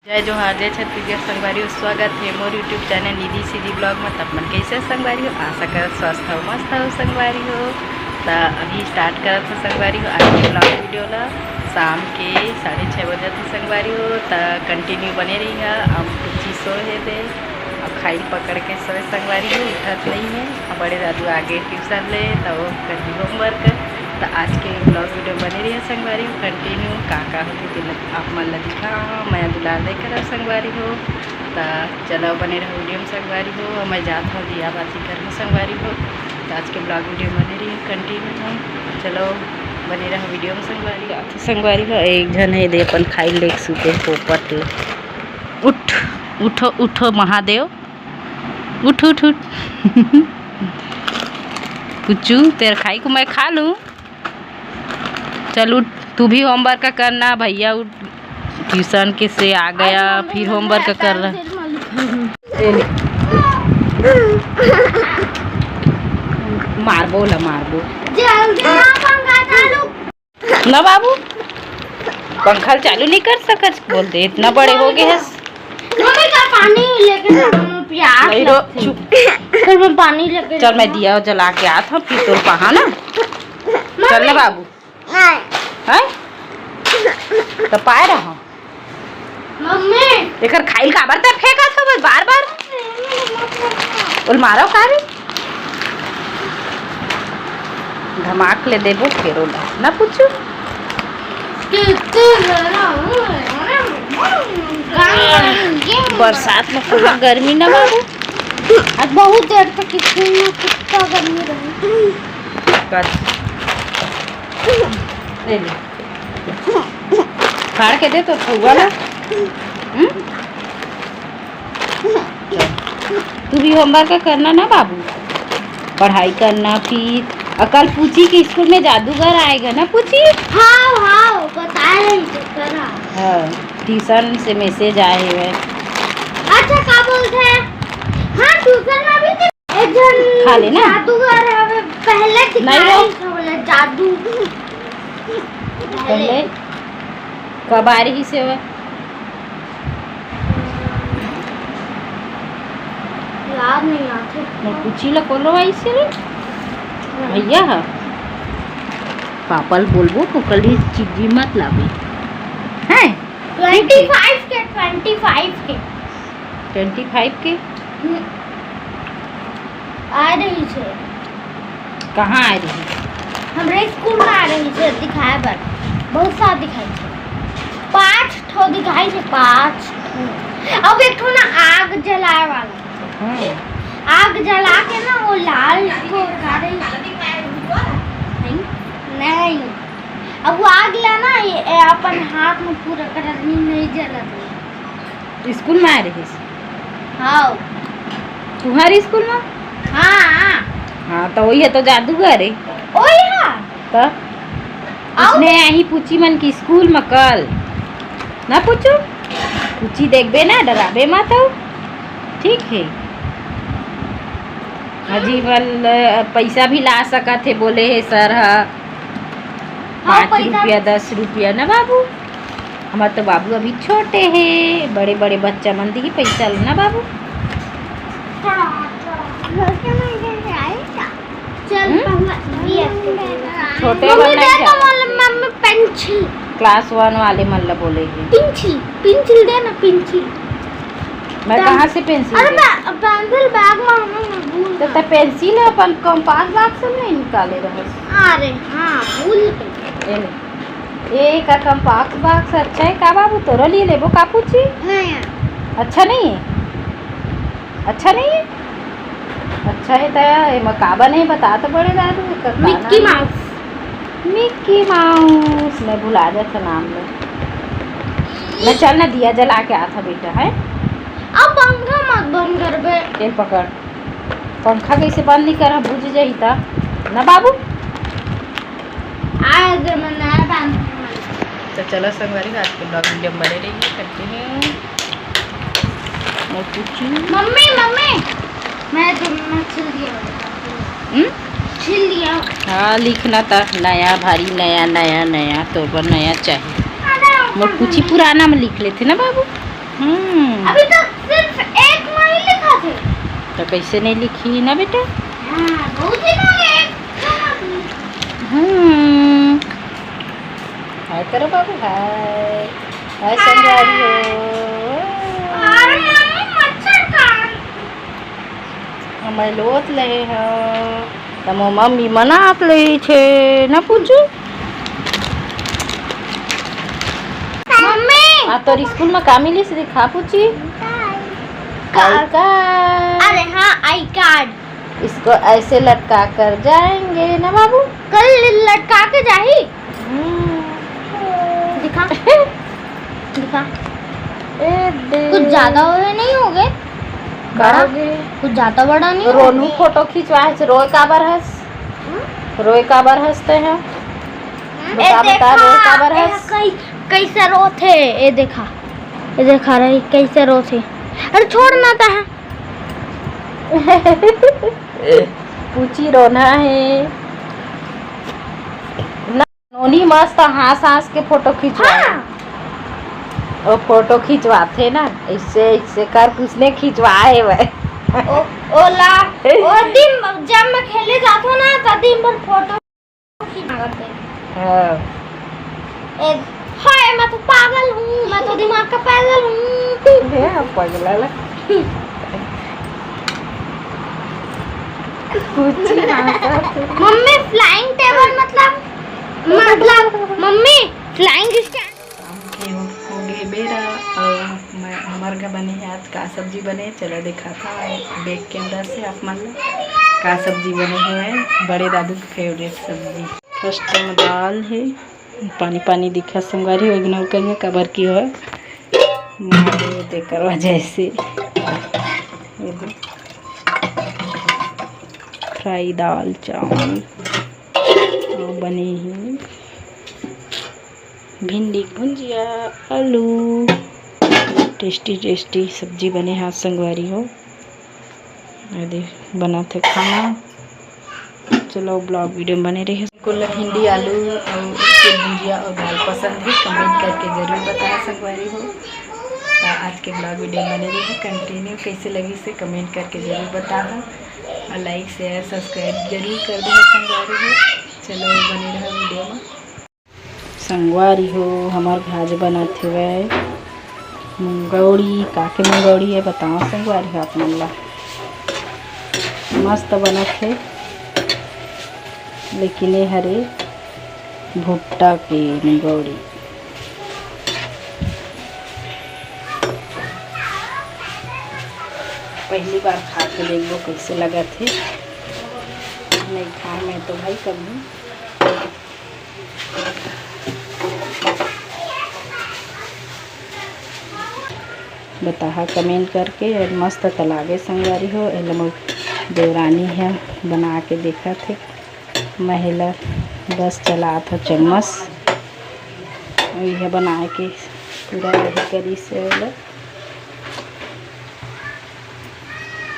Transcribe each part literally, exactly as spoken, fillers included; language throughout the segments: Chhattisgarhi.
जय जोहार, जय छत्तीसगढ़ संगवारी हो, स्वागत हे मोर YouTube चैनल निधि सीधी ब्लॉग में। तब मन कैसे संगवारी हो? आशा करत स्वस्थ हो, मस्त हो संगवारी हो। त अभी स्टार्ट करत हो संगवारी हो आज के ब्लॉग वीडियो ला। शाम के साढ़े छः बजे थे संगवारी हो, त कंटिन्यू बने रही है। अब कुछ सोए हे दे, अब खाई पकड़ के सोए संगवारी हो, उठत नहीं है। अब बड़े दादू आगे ट्यूशन ले, त वो करही होमवर्क। त आज के ब्लॉग वीडियो बने रही है संगवारी हो, कंटिन्यू का का होती दिन आप मन ला दिखा, मैं दुलार दे करब संगवारी हो। त चलो बने रहो वीडियो में संगवारी हो, मैं जात हूँ दिया बाती करने संगवारी हो। त आज के ब्लॉग वीडियो बने रही कंटिन्यू, चलो बने रहो वीडियो में संगवारी। जात हूँ संगवारी हो, एक झन हे दे अपन खाई लेके सूते पोपट ले। उठ, उठो, उठो महादेव, उठ, उठ, उठ। पुच्चू, तेरे खाई को मैं खा लूँ। चल उठ, तू भी होमवर्क करना, भैया उठ, ट्यूशन के से आ गया, फिर होमवर्क कर रहा। मारबो ला, मारबो। जल्दी ना पंखा चालू। ना बाबू, पंखा चालू नहीं कर सकत, बोल दे, इतना बड़े हो गए हैं। मम्मी का पानी लेके जा, हमें प्यास नहीं रो, लगती। चुप। फिर मैं पानी लेके चल, मैं जाऊंगा। दिया जला के आत हूँ, फिर तोर पहा ना। चल ना मम्मी। बाबू। नहीं। हैं? तो पाए रहो। मम्मी। एकर खाइल काबर ते फेंकत हो बस बार-बार? बोल मारो का रे? धमाक ले देबो फेरो ला। ना पूछू। कितनी गर्म। बरसात में कहाँ गर्मी ना बाबू? आज बहुत देर तक कितनी ना कितना गर्मी रही। कच। ले ले। फाड़ के दे तो थौआ ला। हम्म? तू भी होमवर्क करना ना बाबू, पढ़ाई करना। फिर और कल पूछी कि स्कूल में जादूगर आएगा ना पूछी। हाँ, हाँ, बताए रही तो करा। हाँ, ट्यूशन से मैसेज आए हुए। अच्छा, का बोलते हैं? हाँ, ट्यूशन में भी एक झन खा ले ना। जादूगर हवे, पहले नहीं दिखाई रो। था बोला जादू। पहले कब आ रही से वह? याद नहीं आते। मैं पूछी ला कोनो आई से रे। नहीं। भैया हा। पापा ल बोलबो तो कल ही चीजी मत लाबे। हैं? ट्वेंटी फाइव के, ट्वेंटी फाइव के। ट्वेंटी फाइव के? हम्म। आ रही छे। कहाँ आ रही? हमरे स्कूल में आ रही छे दिखाए बर। बहुत सारा दिखाई छे। पाँच ठो दिखाई छे, पाँच ठो। अब एक ठो ना आग जलाए वाला। हम्म। आग जला के ना वो लाल को उठा रही छे। नहीं? नहीं। अब वो आग ला ना, ये, ये अपन हाथ में पूरा कर नहीं, नहीं जलत। स्कूल में आ रहिस? हाँ। तुम्हारे स्कूल में? हाँ। हाँ, तो वही है तो जादूगर है। ओही है। तो आओ। उसने यही पूछी मन की स्कूल में कल। ना पूछू? पूछी देखबे ना, डराबे मत हो। ठीक है। अजी बल पैसा भी ला सकत है, बोले है सर हा। हाँ, पाँच पैसा। रुपया, दस रुपया ना बाबू। हमार तो बाबू अभी छोटे हे, बड़े बड़े बच्चा मन दिही पैसा ल ना बाबू। चल, हम्म? पहला ये छोटे मम्मी वाला दे नहीं तो जाते। Mummy, mummy pencil. क्लास वन वाले मन ला बोले हे। पेंसिल, पेंसिल दे ना, पेंसिल। मैं कहाँ से पेंसिल अरे दे? मैं पेंसिल बैग में हमने भूल तो गए। ते पेंसिल अपन कंपास बॉक्स में नहीं निकाले रहे। अरे हाँ, भूल गए। ये ले। ए का कंपास बॉक्स अच्छा है का बाबू? तोरा लिए लेबो का पूछी? नहीं। अच्छा नहीं है? अच्छा नहीं है? अच्छा है त एमा का बने बता तो बड़े दादू, एकर का मिक्की नाम है? माउस। मिक्की माउस, मैं भुला जात हूँ नाम में। मैं चल ना दिया जला के आत हूँ बेटा, है? अब पंखा मत बंद करबे। ए पकड़, पंखा कैसे बंद नहीं करा, बुझ जाही ता ना बाबू। आज मैं नया पैंट पहनूंगा। तो चलो संगवारी, आज के ब्लॉग वीडियो में बने रहिए, कंटिन्यू। मोर कुचू। मम्मी, मम्मी, मैं तो, मैं छिल दिया। हम्म? छिल दिया। हाँ, लिखना था नया भारी, नया, नया, नया, तो बर नया चाहिए। अरे, मोर कुची पुराना में लिख लेते ना बाबू। हम्म। अभी तो सिर्फ एक मा ही लिखा थे। तो कैसे नहीं लिखी ना बेटा? हाँ, बहुत दिन हो गए, एक मा। हम्म। हाय करो बाबू, हाय। हाय संगवारी हो। अरे मम्मी, मच्छर काट। हमर लोत ले हो। त मोर मम्मी मनात ले छे, ना पूछू? मम्मी। आ, तोर स्कूल में का मिलिस दिखा पूछी? का? I card. अरे हाँ, आई कार्ड। इसको ऐसे लटका कर जाएंगे ना बाबू? कल लटका के जाही। हम्म। दिखा। दिखा। ए दे। कुछ ज्यादा हो गए, नहीं हो गए? का बड़ा? हो गए? कुछ ज्यादा बड़ा नहीं हो रोनू गए? फोटो खिंचवाए छ, रोए काबर हस? हम्म? रोए काबर हस ते हैं? हम्म? बता, ए बता, देखा, रोए काबर ए हस? कई-, कैसे रोत हे? ए देखा, ए देखा रही कैसे रोत हे। अरे छोड़ ना ता है। पूछी रोना है। नोनी मस्त हाँस हाँस के फोटो खिंचवाए। हाँ। वो फोटो खिंचवाथे ना, इससे, इससे कर उसने खिंचवाए वह। ओ, ओला, ओ दिन जब मैं खेले जाता हूँ ना, तो दिन भर फोटो खिंचवा करते। हाँ। ए, हाय, मैं तो पागल हूँ, मैं तो दिमाग का पैदल हूँ। हे, पगला ला। कुछ ना। मम्मी, फ्लाइंग टेबल मतलब, मतलब, मम्मी, फ्लाइंग स्टैंड। शाम के हो, हो गए बेरा और मैं, हमार घर बने है आज का सब्जी बने, चलो दिखाता है बैक कैमरा से आप मन ला का सब्जी बने हुए है, बड़े दादू के फेवरेट सब्जी। फर्स्ट में दाल है, पानी पानी दिखा संगवारी हो, इग्नोर करिए काबर की हो महादेव तेकर वजह से। ये दे। फ्राई दाल चावल और बने ही भिंडी के भुंजिया, आलू, टेस्टी टेस्टी सब्जी बने हाथ संगवारी हो। ये दे बनाथे खाना। चलो ब्लॉग वीडियो में बने रहिए। कुल भिंडी आलू और उसके भुंजिया और दाल पसंद है, कमेंट करके जरूर बताया संगवारी हो। तो आज के ब्लॉग वीडियो में बने रहिए, कंटिन्यू कैसे लगी से कमेंट करके जरूर बताहा और लाइक शेयर सब्सक्राइब जरूर कर दे संगवारी हो। चलो बने रहा वीडियो में। संगवारी हो, हमार भाज बनत हेवय मुंगौड़ी। काके मुंगौड़ी है बताओ संगवारी हो आप मन ला। मस्त बनत हे, लेकिन ये हरे भुट्टा के मुंगौड़ी। पहली बार खा के देखबो कैसे लगत हे। नहीं खाए मैं तो भाई कभी। बताहा कमेंट करके। और मस्त त लागे संगवारी हो। एला मोर देवरानी ह बना के देखत हे, मैं एला बस चलात हो चम्मच। यह बना के पूरा वही करिस हे एला।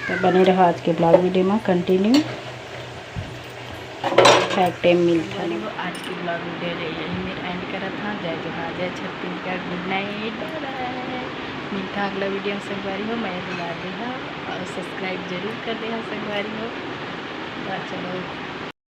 तो बने रहो आज के ब्लॉग वीडियो में कंटिन्यू। खाए टाइम मिलता है। आज की ब्लॉग वीडियो ले यही मेर एंड करत हाँ। जय जोहार, जय छत्तीसगढ़, गुड नाइट, बाय बाय। मिलता अगला वीडियो में संगवारी हो, मैं बुला दे हाँ और सब्सक्राइब जरूर कर दे हाँ संगवारी हो। तो चलो।